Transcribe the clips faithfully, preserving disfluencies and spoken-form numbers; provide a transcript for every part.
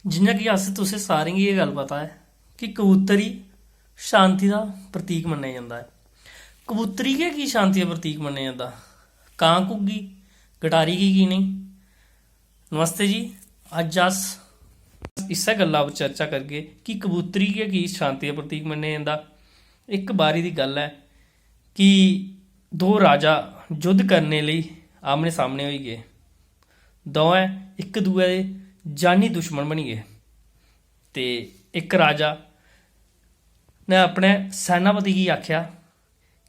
जि'यां कि अस तुसें सारें गी एह् गल्ल पता ऐ कि कबूतर गी शांति दा प्रतीक मन्नेआ जंदा ऐ। कबूतर गी गै की शांति दा प्रतीक मन्नेआ जंदा? कां, घुग्गी, गटारी गी की नेईं? नमस्ते जी, अज्ज अस इस्सै गल्ला पर चर्चा करगे कि कबूतर गी गै की शांति दा प्रतीक मन्नेआ जंदा। इक बारी दी गल्ल ऐ कि दो राजा युद्ध करने लेई आमने सामने होई गे। दवैं इक दुए दे जानी दुश्मन बनी गे। ते इक राजा ने अपने सेनापति गी आखेआ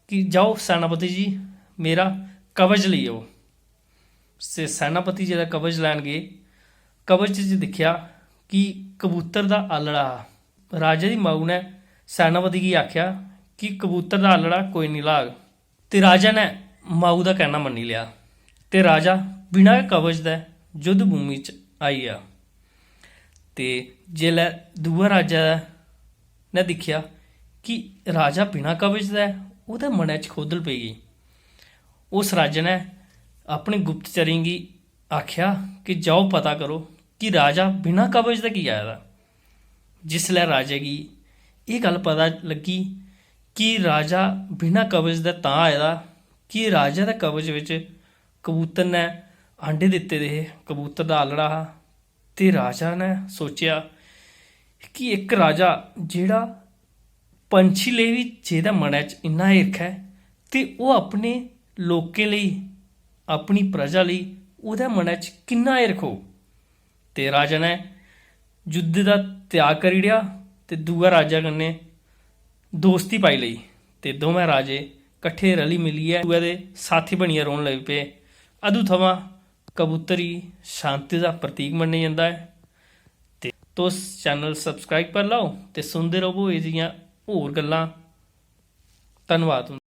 कि जाओ सेनापति जी, मेरा कवच लेई आओ। ते सेनापति जेल्लै कवच लैन गे, कवच च दिक्खेआ कि कबूतर दा आलड़ा हा। राजा दी माऊ ने सेनापति गी आखेआ कि कबूतर दा आलड़ा कोई निं लाग। ते राजा ने माऊ दा कहना मन्नी लेआ ते राजा बिना गै कवच दे युद्ध भूमि च आई गेआ। ते जेल्लै दूआ राजा ने दिक्खेआ कि राजा बिना कवच दे ऐ, ओह्दे मनै च खोदल पेई गेई। उस राजा ने अपने गुप्तचरें गी आखेआ कि जाओ पता करो कि राजा बिना कवच दे की आए दा। जिसलै राजा गी एह् गल्ल पता लग्गी कि राजा बिना कवच दे तां आए दा कि राजा दे कवच बिच कबूतर ने आंडे दित्ते दे हे, कबूतर दा आलड़ा हा। ते राजा ने सोचेआ कि इक राजा जेह्ड़ा पंछी लेई बी जेह्दे मनै च इन्ना हिरख ऐ ते ओह् अपने लोकें लेई, अपनी प्रजा लेई ओह्दे मनै च किन्ना हिरख होग। ते राजा ने युद्ध दा त्याग करी ओड़ेआ ते दूए राजा कन्नै दोस्ती पाई लेई ते दोवें राजे कट्ठे रली मिलियै दूए दे साथी बनियै रौह्न लगी पे। अदूं थमां कबूतर गी शांति दा प्रतीक मन्नेआ जंदा ऐ। ते तुस चैनल सब्सक्राइब करी लैओ ते सुनदे र'वो एह् जियां होर गल्लां। धन्नवाद तुं'दा।